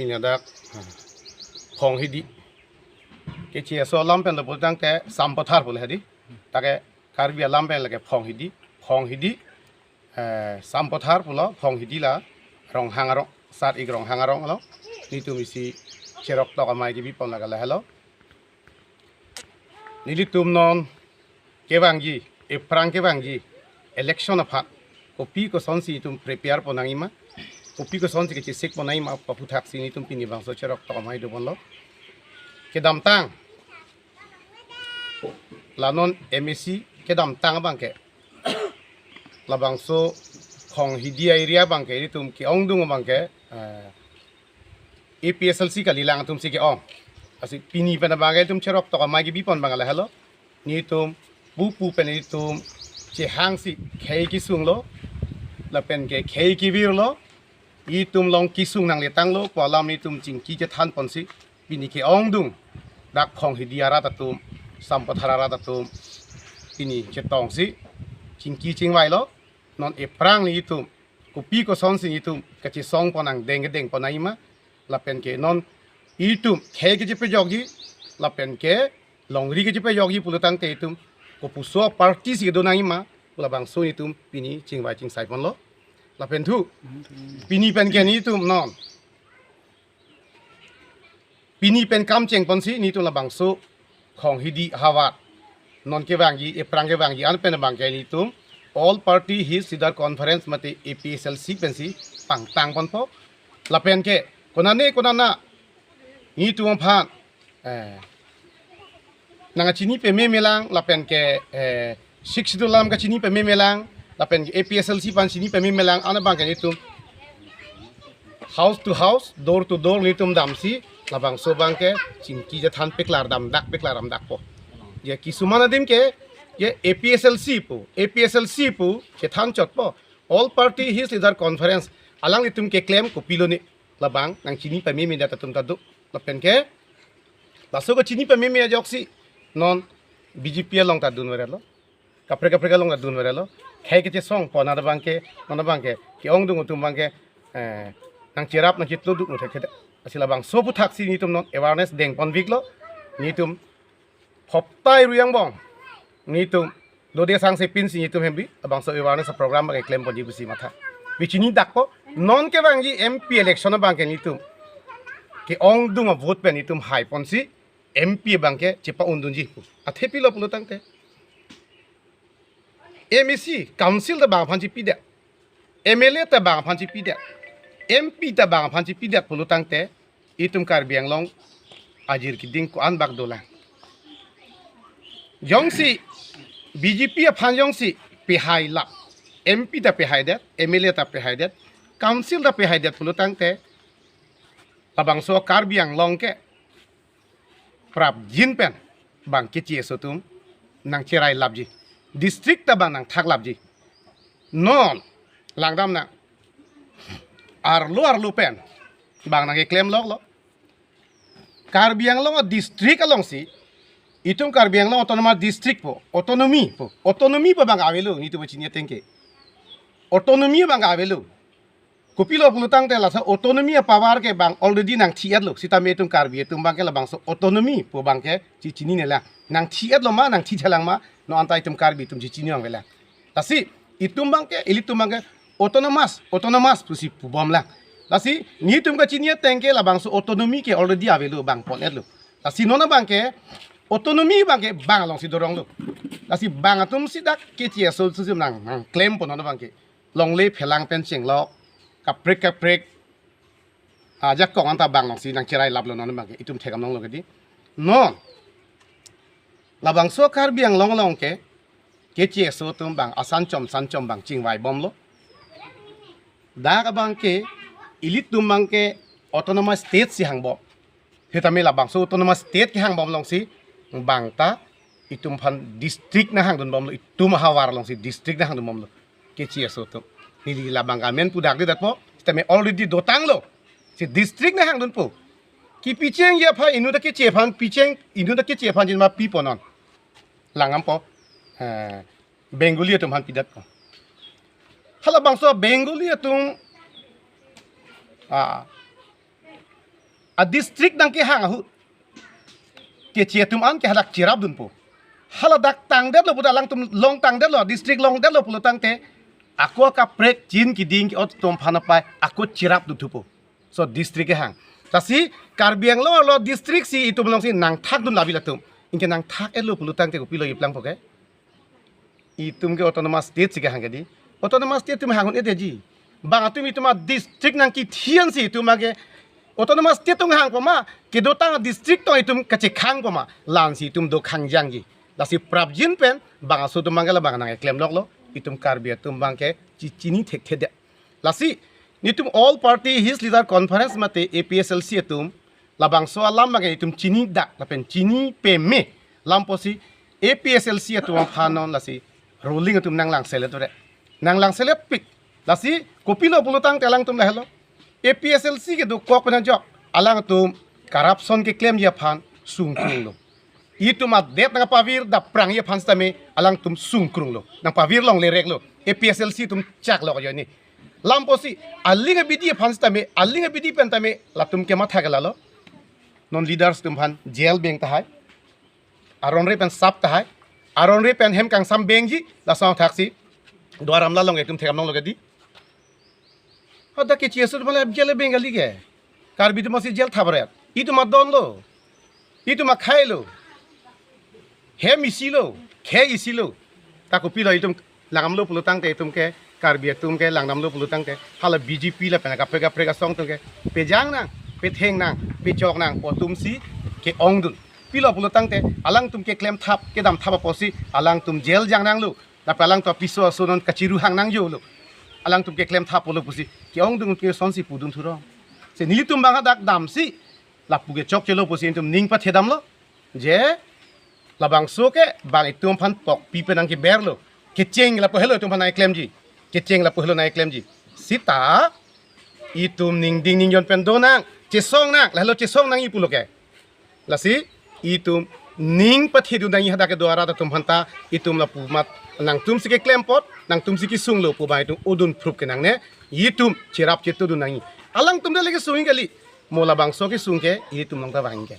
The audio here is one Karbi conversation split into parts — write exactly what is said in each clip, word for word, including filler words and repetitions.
Pini dak, ah, Phonghidi. Keche aso alam pen do pulotangte Sampathar pule hadi. Take Karbi alam pen lake Phonghidi. Phonghidi, eh, Sampathar pulo, Phonghidi la Ronghang arong, sar ik Ronghang arong lo. Netum isi cheroktok amei kebipon lake lahelo. Nelitum non kevangji, ephrang kevangji election aphan kopi kosonsi itum prepare ponnangji ma, kopi kosonsi kechesik ponnangji ma, aputhaksi netum pini bangso cheroktok amei doponlo. Kedamtang, la non M A C kedamtang abangke, labangso Phonghidi area abangke, netum ke-ongdung abangke, eh, A P H L C kalilang atumsi ke-ong. Lasi pini pen abangke itum cheroktok amei kebipon abang lahelo. Netum pupu pen itum chehangsi khei kesunglo, lapen ke khei kevirlo, itum along kesung nangletanglo pu alam netum chingki chethan ponsi pini ke-ongdung dak Phonghidi arat atum, Sampathar arat atum pini chetongsi chingki chingvailo. Non ephrang netum kopi kosonsi netum kachesong ponnang, deng kedeng ponnangji ma, lapen ke non itum khei kechepejokji, lapen ke longri kechepejokji pulotangte itum kopuso party si kedonangji ma, pu labangso netum pini chingvai chingsai ponlo. Lapen thu, pini pen ke netum non, pini pen kam cheng ponsi netum labangso Phonghidi havar, non kevangji, ephrang kevangji an pen abangke netum All Party Hill Leaders Conference mate A P H L C pensi pangtang ponpo. Lapen ke konane konana netum aphan, eh, nangkachini pamemelang, lapen ke, eh, Sixth Schedule alam kachini pamemelang, lapen ke A P H L C aphan chini pamemelang, an abangke netum house to house, door to door netum damsi labangso abangke chingki chethan peklar damdak, peklar damdakpo. Ya kisuman adim ke, ya A P H L C pu, A P H L C pu chethan chotpo, All Party Hill Leaders Conference, alanglitum keklem kopilone, labang nangchini pamemedet atum ta do. Lapen ke laso kachini pameme ajoksi non B J P along ta dunverelo, kaprek kaprek along ta dunverelo. Khei kechesong pon abangke, non abangke ke-ongdung atum abangke, eh, nangcherap nangchetlo duk no thekthe. Lasi labangso aputhaksi netum non awareness deng ponviklo. Netum hoptai ruyang bong netum dode sangse pinsi netum hem bi labangso awareness program abangke klem ponji pusi matha. Pi chinidakpo, non kevangji M P election abangke netum ke-ongdung avote pen netum hai ponsi M P abangke chepa-undunji pu. Athe pilo pulotangte, M A C council ta bang aphan chepidet, M L A ta bang aphan chepidet, M P ta bang aphan chepidet pulotangte, itum Karbi Anglong ajir keding ko-an bak dolang. Jongsi B J P aphan jongsi pehailap, M P ta pehaidet, M L A ta pehaidet, council ta pehaidet pulotangte, labangso Karbi Anglong ke prapjin pen bang keche aso atum nangcherai lapji, district ta bang nangthak lapji. Non langdamnang, arlo arlo pen bang nangkeklem loklo. Karbi Anglong a-district alongsi, itum Karbi Anglong Autonomous District pu, autonomy pu, autonomy pu bang avelo, netum chini ateng ke. Autonomy bang avelo. Kopilo pulotangte laso autonomy a-power ke bang already nangthi-etlo. Sitame itum Karbi atum abangke labangso autonomy pu abangke chi- chinine lang. Nangthi-etlo ma, nangthi thelang ma, non anta itum Karbi atum chichinine lang. Lasi itum abangke, ilitum abangke autonomous, autonomous pusi pubom lang. Lasi netum kachini ateng ke labangso autonomy ke already avelo, bang pon-etlo. Lasi non abangke autonomy abangke bang alongsi doronglo. Lasi bang atumsi dak keche aso susim nang, nangklempo non abangke. Longle phelang pen chenglok, kaprek kaprek ajakong anta bang alongsi nangcherai laplo non abangke, itum thekdam longlo kedi. Non labangso Karbi Anglong along ke keche aso atum bang asan chom san chom bang chingvai bomlo. Dak abangke ilitum abangke autonomous state si hangbom. Sitame labangso autonomous state kehangbom alongsi bang ta itum aphan district nanghangdun bomlo, itum ahavar alongsi district nanghangdun bomlo. Keche aso atum. Neli labang amen pudakdedet po, sitame already dotanglo. Si district nanghangdunpo. Kipicheng ya pha inut ta keche aphan, picheng inut ta keche aphan jinma pipo non. Langdampo. Eh, Bengali atum aphan pidetpo. Halabangso Bengali atum, ah, a district nangkehang ahut keche atum an ke hadak cherapdunpo. Haladak tangdetlo puta alangtum long tangdetlo, district longdetlo pulo tangte ako kaprek chin kiding ke-ot atum aphan apai ako cherapdun thupo. So district kehang. Lasi Karbi Anglong arlo district si itum alongsi nangthakdun labi latum. Anke nangthak-etlo pulo tangte kopilo iplangpo ke? Itum ke autonomous state si kehang ke di. Autonomous state atum hang un-edetji. Bang atum itum a district nangkethian si itum ake autonomous state tong hangpo ma, kedotang district tong itum kachekhangpo ma, la-ansi itum do khangjangji. Lasi prapjin pen bang aso atum abangke labang nangkeklemloklo, itum Karbi atum abangke chi-, chini thekthedet. Lasi nelitum All Party Hill Leaders Conference mate A P H L C atum labangso alam abangke itum chinidak lapen chini peme. Lam apotsi A P H L C atum aphan non lasi ruling atum nanglangselet ore. Nanglangseletpik. Lasi kopilo pulo tangte alangtum lahelo. A P H L C kedokok pen ajok alangtum corruption keklemji aphan sungkrunglo. Itum adet nangpavir daprangji aphan sitame alangtum sungkrunglo. Nangpavir longle reklo. A P H L C atum chaklo ajoine. Lam apotsi aling abidi aphan sitame, aling abidi pen tame latum kematha ke lalo. Non leaders atum aphan jail beng tahai. Aron re pen sap tahai. Aron re pen hem kangsam bengji, laso athaksi Duar Amla along itum thekdam longlo ke di. Hadak keche aso atum le jail beng kali ke. Karbi atum si jail thapret. Itum adonlo. Itum akhailo. Hem isilo, khei isilo. Ta kopilo itum langdamlo pulo tangte itum ke, Karbi atum ke langdamlo pulo tangte, hala B J P lapen kaprek kaprek asong atum ke pejang nang, petheng nang, pechok nang pu atum si ke-ongdun. Pilo pulo tangte alangtum keklemthap, kedamthap apotsi alangtum jail jang nanglo. Lapen alangtum apiso aso non kachiru hang nangjolo. Alangtum keklemthaplo pusi ke-ongdun ke asonsi pudun thurong. Si nelitum abang hadak damsi lapu ke chokchelo pusi itum ning pathedamlo. Je labangso ke bang itum aphan pokpi pen nangkeberlo. Kecheng lapu helo itum aphan nangklemji. Kecheng lapu helo nangklemji. Sita itum ningding ningjon pen do nang, chesong nang, lahelo chesong nangji pulo ke. Lasi itum ning pathedun nangji hadak kedo arat atum aphanta, itum lapu amat nangtum si keklem apot, nangtum si kesunglo pu abang itum udun proof ke nangne, itum cherap chetudun nangji. Alangtum le kesung kali. Mo labangso kesung ke, ilitum along ta vangji ke.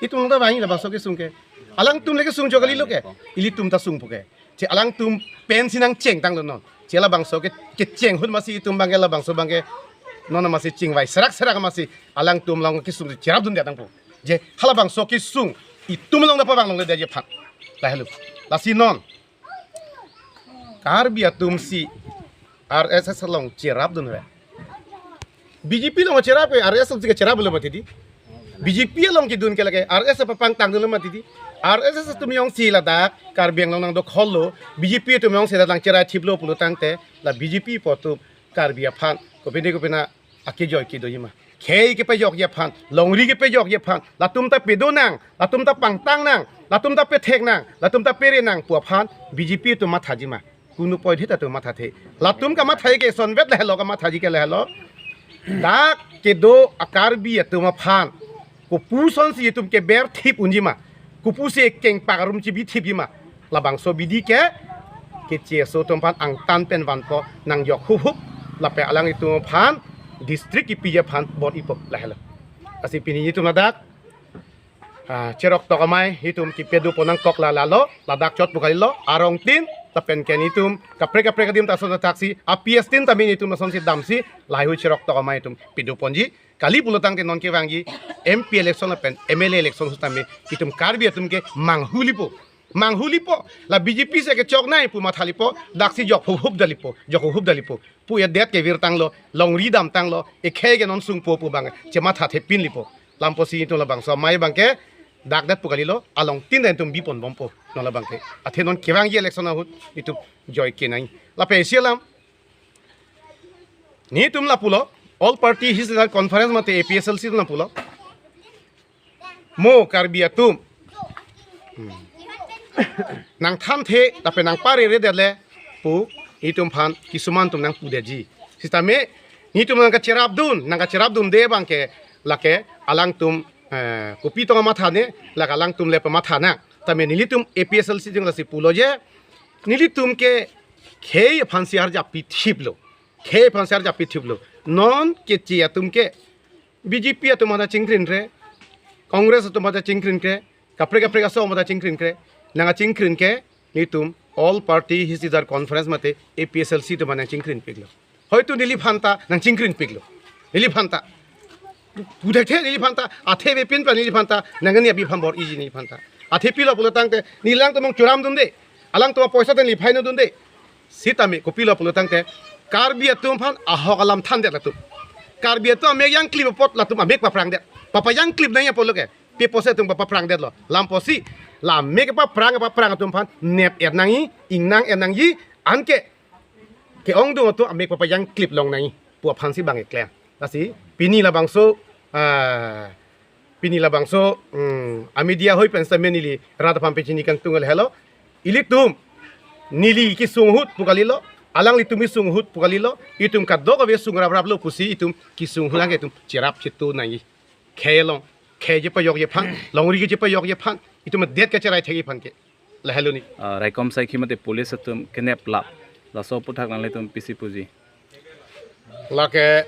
Itum along ta vangji labangso kesung ke. Alangtum le kesung jo kalilo ke, ilitum ta sungpo ke. Che alangtum pensi nangchengtanglo non. Che labangso ke, kecheng ahut masi itum abangke labangso abangke non masi chingvai serak serak masi alangtum along kesung cherapdunde tangpo. Je halabangso kesung itum along ta pavang longledetji aphan. Lahelo. Lasi non Karbi atum si R S S along cherapdun re. B J P along cherap ke, R S S along cheraplo mati di. B J P along kedun ke lake R S S papangtangdunlo mati di. R S S atum jongsi ladak Karbi Anglong nangdokhollo, B J P atum jongsi ladak nangcherap thiplo pulo tangte, la B J P pu atum Karbi aphan kopine kopine akejoi kedoji ma. Khei kepejokji aphan, longri kepejokji aphan, latum ta pedo nang, latum ta pangtang nang, latum ta pethek nang, latum ta pere nang pu aphan B J P atum mathaji ma. Kunu poidhit atum mathathe. Latum kamatha ke sonvet lahelo, kamathaji ke lahelo. Dak kedo a Karbi atum aphan kopusonsi itum keber thip unji ma. Kopusi kengpak arum chibi thipji ma. Labangso abidi ke keche aso atum aphan angtan pen vanpo, nangjok huphup lapen alanglitum aphan district kepiji aphan bor-ipo lahelo. Lasi pini itum ladak, ah, Cheroktok Amei itum kepadopon nangkok la lalo, ladak chot pu kalilo, arong tin lapen ke nelitum kaprek kaprek adim ta ason thaksi, a P S tin ta nelitum asonsi damsi lahai ahut Cheroktok Amei itum padoponji. Kali pulo tangte non kevangji M P election lapen M L A election sitame itum Karbi atum ke manghulipo. Manghulipo. La B J P si kechok nai pu mathalipo. Daksi jok huphup detlipo. Jok huphup detlipo. Pu edet kevirtanglo. Longri damtanglo. Ekhei ke non sungpo pu abang chemathathepinlipo. Lam apotsi itum labangso amei abangke dakdet pu kalilo. Along tin ta itum biponbompo. Non labangke. Athe non kevangji election ahut itum joike nai. Lapen isi alam nelitum lapulo, All Party Hill Leaders Conference mate A P H L C atum lapulo. Mo Karbi atum, hmm, nangthanthe, lapen nangpareredetle pu itum aphan kisuman atum nangpudetji. Sitame nelitum nangkacherapdun, nangkacherapdunde abangke lake alangtum, eh, kopi tong mathane, lake alangtum le pamatha nang. Tame nelitum A P H L C atum lasi pulo je, nelitum ke khei aphansi arjap pithiplo. Khei aphansi arjap pithiplo. Non keche atum ke B J P atum aphan ta chingkrinkre, Congress atum aphan ta chingkrinkre, kaprek kaprek aso aphan ta chingkrinkre, nangkachingkrin ke nelitum All Party Hill Charge Conference mate A P H L C atum aphan nangchingkrinpiklo. Hoitu neliphan ta nangchingkrinpiklo. Neliphan ta. Pudethe neliphan ta, athe avepin pa neliphan ta, nangani abi aphan bor-iji neliphan ta. Athe pilo pulo tangte, neli alangtum choramdunde. Alangtum apoisa ta neli phainodunde. Sitame kopilo pulo tangte, Karbi atum aphan ahok alam thandet latum. Karbi atum amek jangklip apot latum amek paprangdet. Papa jangklip nangji apotlo ke. Pi apotsi atum paprangdetlo. Lam apotsi, la amek paprang, paprang atum aphan nep-et nangji, ingnang-et nangji, anke ke-ongdung atum amek papa jangklip long nangji pu aphansi bang eklem. Lasi pini labangso, ah, pini labangso, hmm, amedia ahoi pen sitame neli rat aphan pachini kangtung lahelo. Ilitum, neli kesung ahut pu kalilo, alanglitum kesung ahut pu kalilo, itum kadokave sung rapraplo pusi itum kesung ahut nangke itum cherap chetu nangji. Khei along, khei chepajokji aphan, longri kechepajokji aphan, itum adet kacherai thekji aphan ke. Lahelo ni. Ah, raikom saikhi mate police atum keneplap. Laso aphuthak nanglitum pisi puji? Lake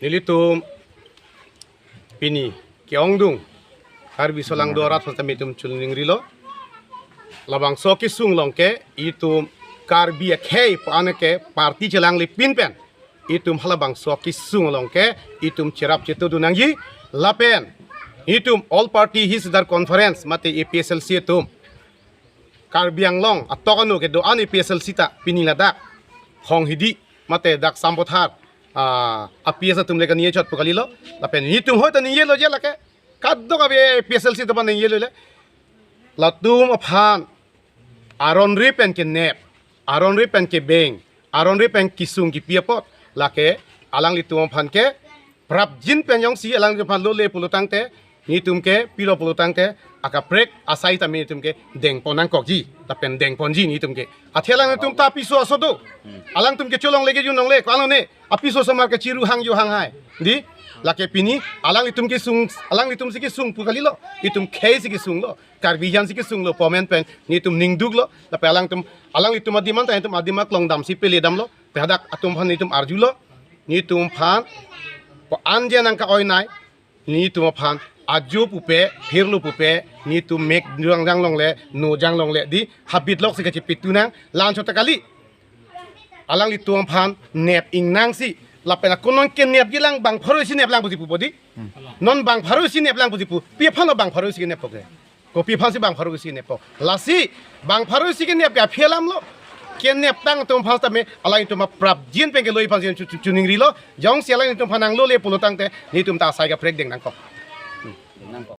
nelitum pini ke-ongdung Karbi aso along do arat aphan sitame itum choningrilo. Labangso kesung along ke itum Karbi akhei pu an ke party chelanglipin pen itum halabangso kesung along ke itum cherap chetudun nangji lapen itum All Party Hill Charge Conference mate A P H L C atum Karbi Anglong atok anu kedo-an A P H L C ta pini ladak Honghidi mate dak Sampathar, ah, A P S atum le kaningje chot pu kalilo lapen itum hoita ningjelo je lake kadokave A P H L C atum aphan ningjelo le latum aphan aron ri pen kenep, aron ri pen kebeng, aron ri pen kesung kepi apot, lake alanglitum aphan ke prapjin pen jongsi alanglitum aphan lole pulo tangte, nelitum ke pilo pulo tangte, akaprek asai tame nelitum ke dengpon nangkokji, lapen dengponji nelitum ke. Athe alanglitum ta apiso aso do. Alangtum kecholongle kejunlongle, ko alone, apiso osomar kechiru hang jo hang hai. Di, lake pini, alanglitum kesung, alanglitumsi kesung pu kalilo, itum kheisi kesunglo. Karbi ajansi kesunglo pu amen pen nelitum ningduklo, lapen alangtum, alanglitum adim anta nelitum adim aklong damsi pele damlo, pen hadak atum aphan nelitum arjulo, nelitum aphan ko-an je nangka-oinei, nelitum aphan ajo pupe, phirlo pupe, nelitum mek jang janglongle, no janglongle, di habit loksi kachepitu nang, la-anchot ta kali. Alanglitum aphan nep ingnangsi, lapen ako non kenepji lang bang pharo isi neplang pusi pupo di. Non bang pharo isi neplang pusi pu. Pi aphanlo bang pharo isi keneppo ke? Kopi aphansi bang pharo isi keneppo? Lasi bang pharo isi kenep ke aphi alamlo. Keneptang atum aphan sitame alanglitum prapjin pen keloi aphansi chu-, chu-, choningrilo. Jongsi alanglitum aphan nanglole pulo tangte nelitum ta asai kaprek deng nangkok.